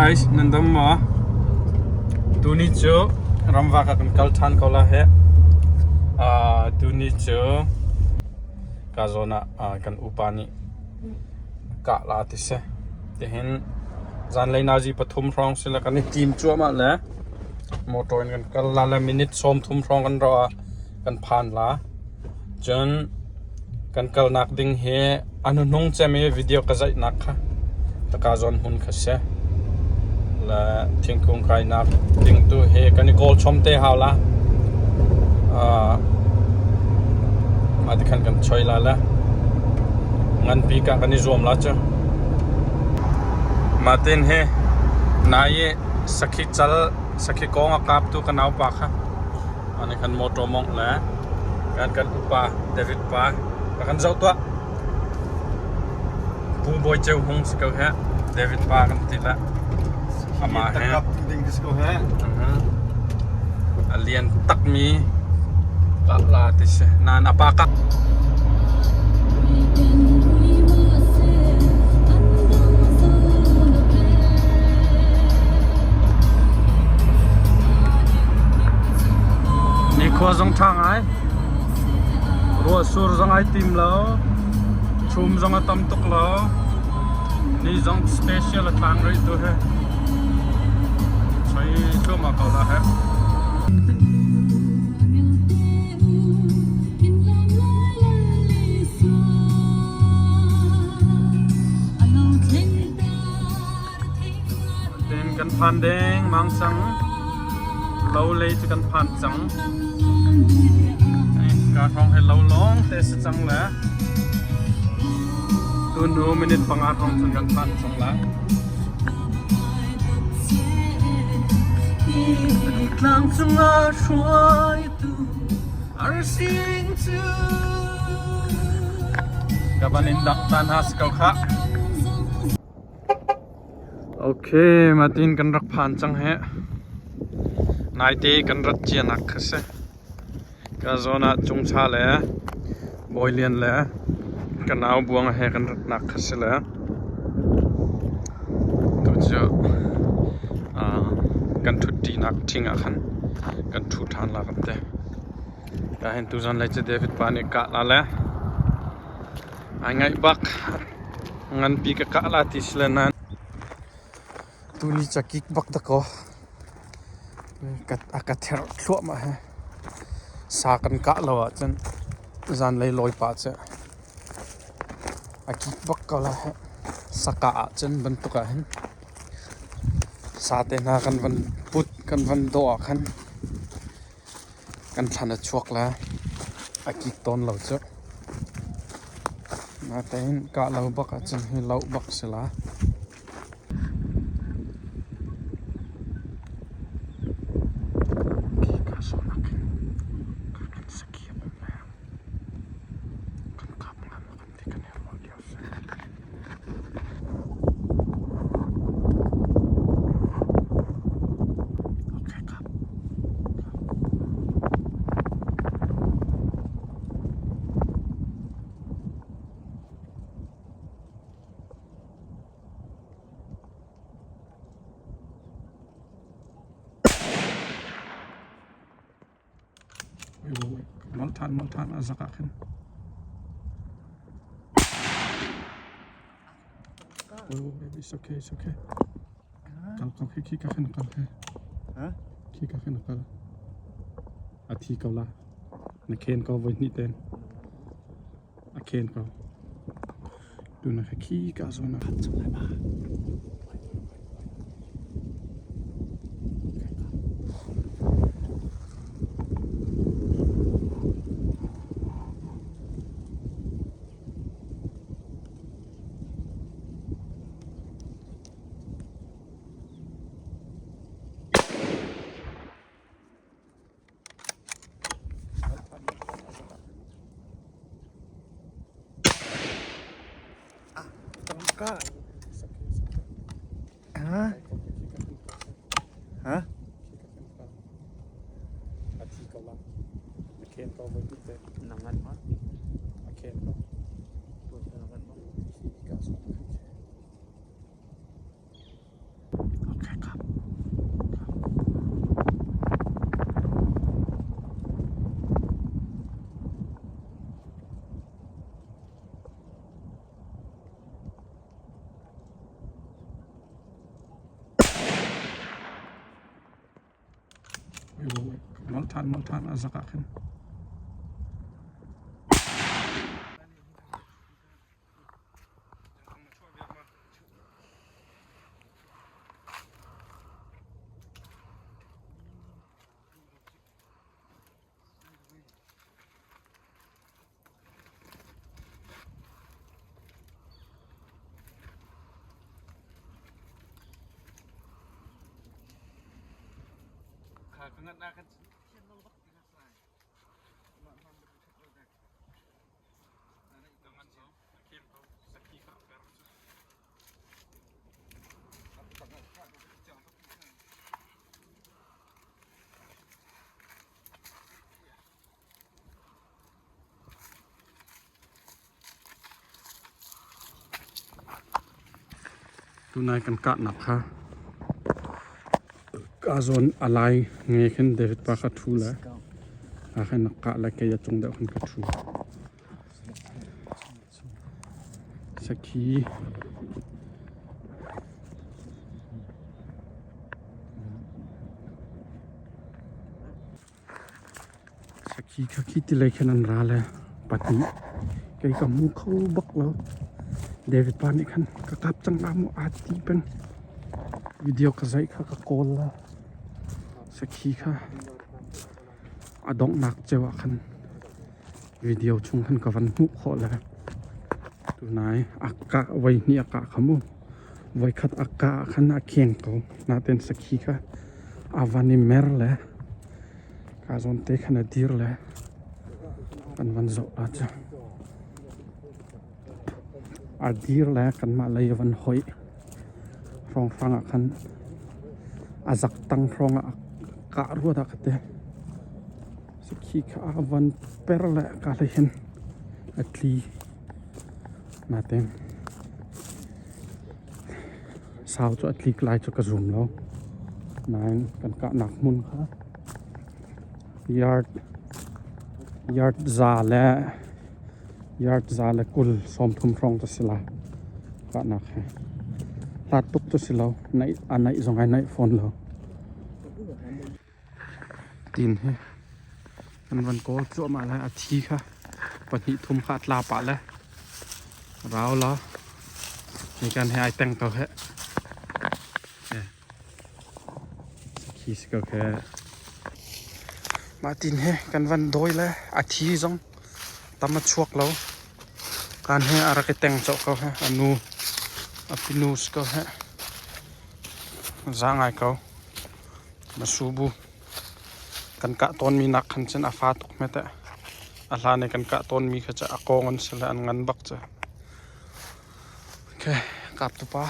Guys, nan dam maw? Tuni cu ramvak ah kan kal ṭhan ko la heh. Tuni cu ka zawn ah kan upa nih kah la ti si. Tihin zanlei nazi pathum hrawng si le kan i tim cuahmah le motor in kan kal la le minute 30 hrawng kan rauh ah kan phan la. Cun kan kalnak ding hi a hnuhnung cem i video ka zaihnak kha taka zawn hmun kha si. Le thingkung kainak ding tu hi kan i kawl chom te hau la. Mah ti khan kan choi la le nganpi ka kan i zuam la cu. Mah tin hi nai i sakhi cal sakhi kong a kaptu ka naupa kha Ane kan motor mongh le kan kan upa David pa ka kan zoh tuah. Pu Bawi Ceu Hung si ko he David pa kan ti la. Amah he ding si ko he. A lian takmi ka la ti si. Nan apa ka Nikhua zong ṭha ngai. Ruahsur zong ai tim lo. Chum zong a tam tuk lo. Ni zong special a tlang rih tu hi. Choi thluahmah ko la he. Ten kan phan deng mang cang. Lo lei cu kan phan cang. Ka hrawng he lo lawng te si cang le. Tu nu minute 5 hrawng cun kan phan cang la. Tlang cungah hruaitu arsing cu Ka van in dak tan ha si ko kha. Okay, matin kan rak phan cang he. Naite kan rat cianak kha si. Ka zawn ah Cungcha le Bawilian le ka nau Buang he kan ratnak kha si le tu cu kan ṭhutṭinak ṭhing ah khan kan ṭhu ṭhan la kan ti. Ka hin tuzan lei cu David pa nih kah la le ai ngaih bak nganpi ka kah la ti si le nain Tuni cakik bak dakaw a ka therh thluahmah hi. Sa kan kah lo ahcun zanlei lawi pah cu a kik bak ko lai hih. Sa kah ahcun bantuk ah hin sa te hna kan van put kan van dawh ah khan kan thlan a chuak le a kik tawn lo cu. Natein kah lo bak ahcun hi loh bak si la. Molh ṭhan, molh ṭhan a zak ah khin. Oh, baby, it's okay, it's okay. Kal ko khi khi ka khin kal he. Khi ka khin kal. A thi ko la. Na khen ko voi hnih ten. A khen ko. Tuna kha khi ka zawn ah khat lai ba. Tangka. Ha? Ha? Nangan ma? ṭhan molh ṭhan a zak ah khin. Kha ka ngat na kan Tunai kan kahnak kha ka zawn a lai nge khin David pa kha thu le a khin a kah le kei a cung deuh khin ka thu. Sakhi Sakhi kha khi ti lei khin an ra le pahnih kei ka hmu kho bak lo. David pa nih khan ka kap cang la mu aa ti peng. Video ka zaih kha ka kawl la. Sakhi kha a donghnak ceu ah khan video chung khan ka van hmuh khawh le tunai a kah voi hnih a kah kha mu. Voikhat a kah ah khan a kheng ko. Nain sakhi kha a van i mer le ka zawn te khan a dir le kan van zoh la cu. A dir le kanmah lei a van hoih. Hrawnghrang ah khan a zak tang hrawng ah a kah rua dah ka ti. Sakhi kha a van per le ka hlei hin a tli. Nain sau cu a tlik lai cu ka zum lo. Nain kan kahnak hmun kha yard yard za le yard 130 hrawng cu a si lai kahnak hi. Hlat tuk cu si lo. Naih a naih zong ai naih fawn lo. Tin hi kan van kawl cuahmah lai. A thi kha pahnih thum kha a tla pah le rau law nikan he ai teng ko he. Khi si ko khe. Mah tin he kan van dawi le a thi zong tam a chuak lo. Kan he a rak i teng cawh ko he. A nu a pinu si ko he. Za ngai ko. Masubu kan kah tawnmi nak khan cun a fa tuk hme teh. A hlan i kan kah tawnmi kha cu a kawng an si le an ngan bak cu. Okay, kap tu pa.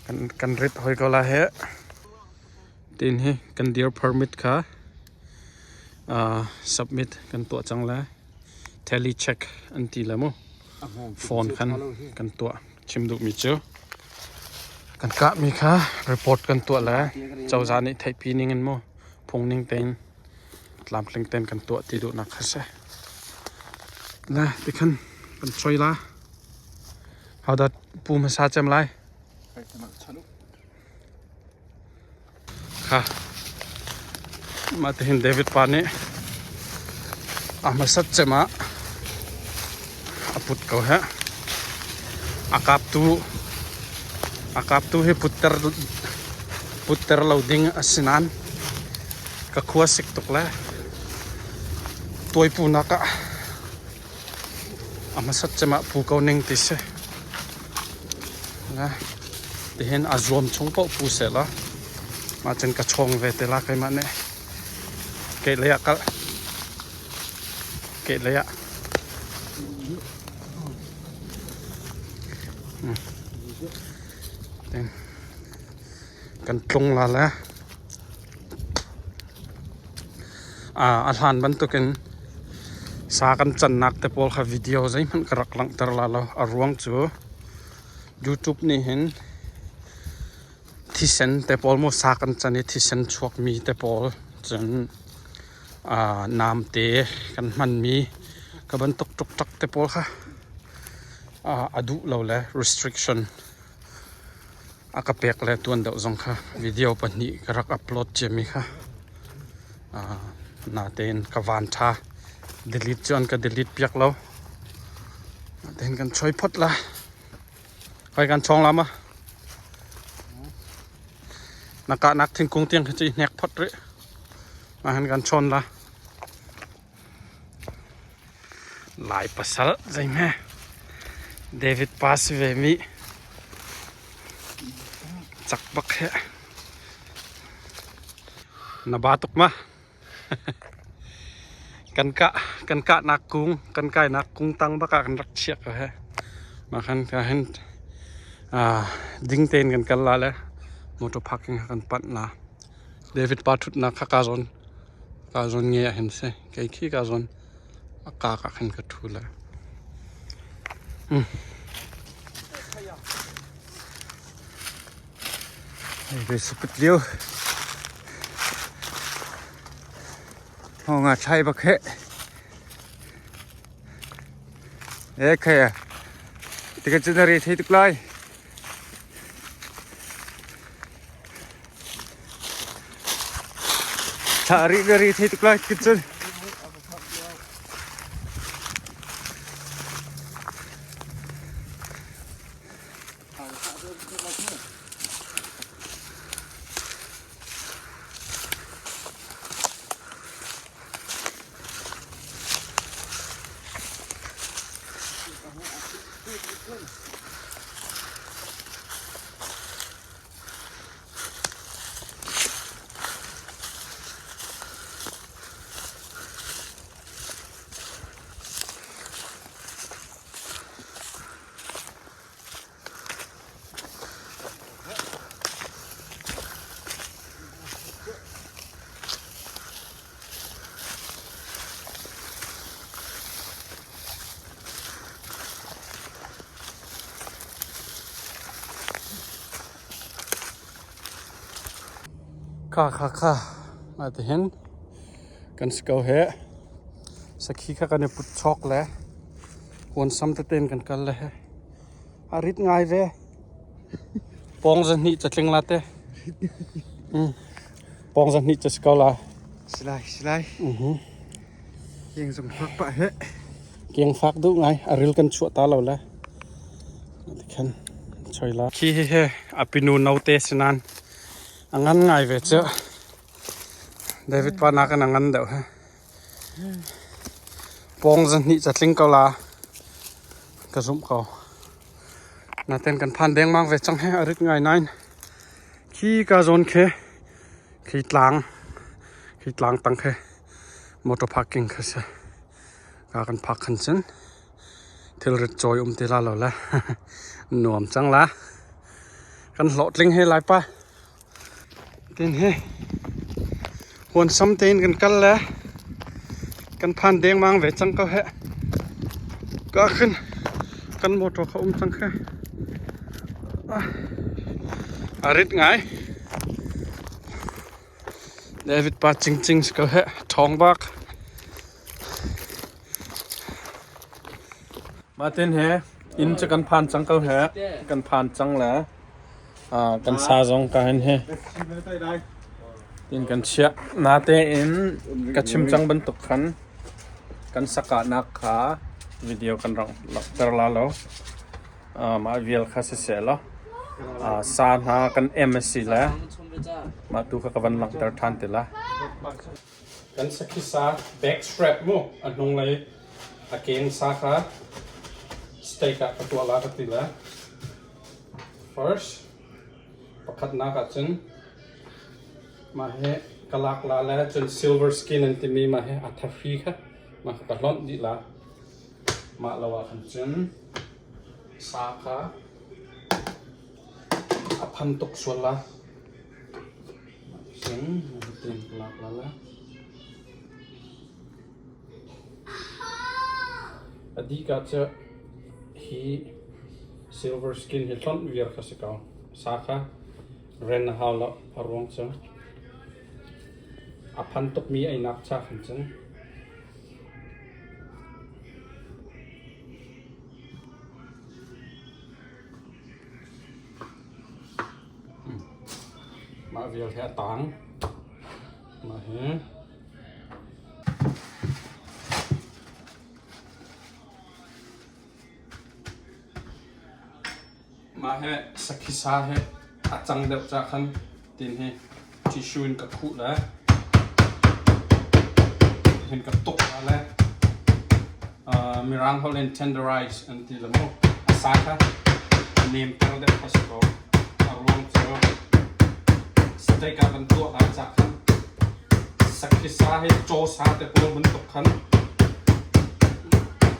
Kan kan rit hoi ko la he. Tin hi kan deer permit kha submit kan tuah cang le tally check an ti le mu. Phone khan kan tuah. Chim duhmi cu kan kahmi kha report kan tuah le cozah nih theihpi ning in mu phung ning tein tlamtling tein kan tuah ti duhnak kha si. Le tikhan kan choi la. Hodah pu hmasa cem lai? Kha mah tihin David pa nih a hmasat cem ah a put ko heh. A kaptu a kaptu hi putter putter lo ding a si nain ka khua sik tuk le tuaipunak ah A hmasat cem ah pu ko ning ti si. Tihin a zuam chung paoh pu seh law mah cun ka chawng ve te la keimah nih. Kehlei ah kal. Kehlei ah. Kan tlung la le a hlan bantukin sa kan cannak te pawl kha video zeihmanh ka rak langhter la lo. A ruang cu YouTube nih hin thisen te pawl maw sa kan can i thisen chuakmi te pawl cun namte kan hmanmi ka bantuk ṭukṭak te pawl kha a duh lo le restriction. A ka pek le tuan deuh zong kha video pahnih ka rak upload ciami kha natein ka van tha delete cu an ka delete piak lo. Natein kan choi phot la. Kai kan chong la ma. Na ka nak thingkung tiang khi chi hnek phot rih. Ma han kan chon la. Lai pasal zeihme David pa si ve mi cak bak he na ba tuk ma kan kah kan kahnak kung kan kainak kung tang bak ah kan rak chiah ko he mah khan ka hin ding tein kan kal la le motor parking kha kan panh la David pa thutnak kha ka zawn Ka zawn nge ah hin si. Kei khi ka zawn a kak ah khan ka ṭhu le. Ve saput liu. Ho nga thlai bak he. E khai a. Tika chu na ri thei tuk lai. Thlah rih na ri thei tuk lai kin cun. Kha kha kha atihin kan si ko he sakhi kha kan i put chawk le huansam tete in kan kal le he a rit ngai ve pawng zahnih catling la te pawng zahnih ca si ko la Silai silai. Kiang zong fak pah he. Kiang fak duh ngai a ril kan chuah ta lo le. Khan choi la. Khi hi he a pinu note sinan a ngan ngai ve chu. David pa na kan a ngan deuh he. Pawng zahnih catling ko la. Ka zumh ko. Naten kan phan dengmang ve cang he a rit ngai nain. Khi ka zawn khe khi tlang khi tlang tang khe motor parking kha si ka kan park khan cun thilrit cawi um ti la lo le nuam cang la kan hlawhtling he lai pa tin hi huan sam tein kan kal le kan phan dengmang ve cang ko he ka khin kan motor kha um cang khe a rit ngai David pa cingcing si ko heh ṭhawng bak. Martin he inn cu kan phan cang ko he kan phan cang le kan sa zong ka hin he tin kan chiah natein ka chim cang bantuk khan kan sakahnak kha video kan rak langhter la lo. Mah vial kha siseh law sa hna kan em a si le mah tu kha ka van langhter ṭhan te lai. Kan sakhi sa back strap mu a hnunglei a keng sa kha steak ah ka tuah la ka ti le. First pakhatnak ah cun mah hi ka lak la le cun silver skin an timi mah hi a thahri kha mah kha ka hlonh dih la. Mah lo ah khan cun sa kha a phan tuk sual la. Cun hitin ka lak la la. A dih ah cu hi silver skin hi hlonh viar kha si ko. Sa kha ren a hau lo a ruang cu a phan tukmi einak cha khan cun. vial hi a tang. Mah hi Mah hi sakhi sa hi a cang deuh cah khan tin hi tissue in ka khuh le hin ka tuk la le Mirang holh in tenderize an ti le mu. A sa kha a nem ter deuh kha si ko. A ruang cu steak ah kan tuah lai cah khan sakhi sa hi caw sa te pawl bantuk khan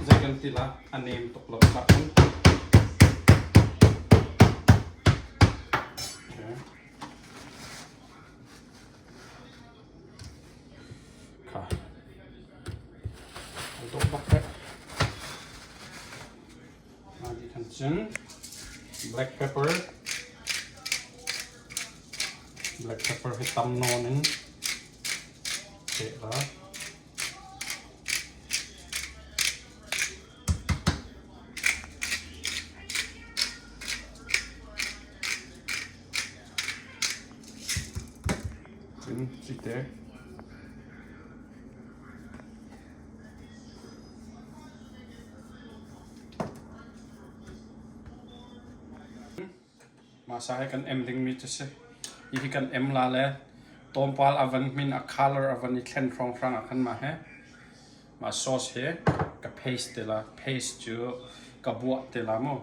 zei kan ti la a nem tuk lo cah khan. Okay. Kha. An dawh bak rih. Mah ti khan cun black pepper black pepper hi tam nawn in peh la. Cun cite. Mah sa hi kan em dingmi cu si. Hihi kan em la le tlawmpal a van hmin a color a van i thlen hrawnghrang ah khan mah hi mah sauce hi ka paste te la. Paste cu ka buah te la mu.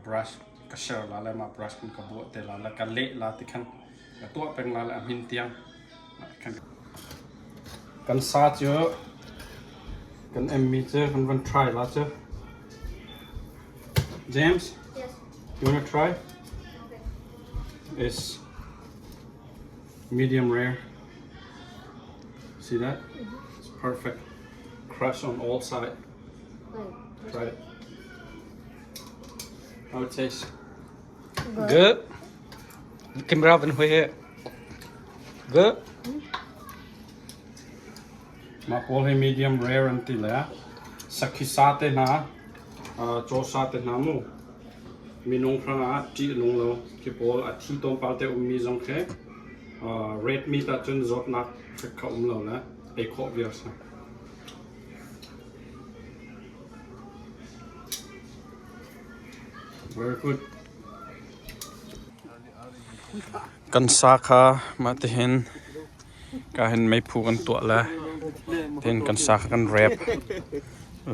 Brush ka share la le mah brush khan ka buah te la le ka leh la ti khan ka tuah peng la le a hmin tiang. Kan sa cu kan emmi cu kan van try la cu. James? Yes. You wanna try? Okay. It's medium rare. See that? It's perfect. Crush on all sides. Wait. Try it. How it tastes? Good. Good. Camera van hui he. Good. Mah pawl hi medium rare an ti le sakhi sa te hna, caw sa te hna mu. Minung hrangah ṭih a nung lo. Khi pawl a thi tlawmpal te ummi zong khi red meat ahcun zawtnak hrik kha um lo le ei khawh viar si. Very good. Kan sa kha mah tihin ka hin meiphu kan tuah le tin kan sa kha kan rep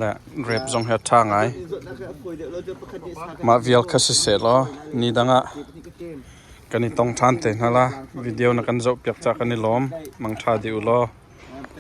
le rep zong hi a ṭha ngai. Mah vial kha siseh law ni dang ah kan i tong ṭhan te hna la. Video na kan zohpiak caah kan i lawm. Mangṭha dih u law.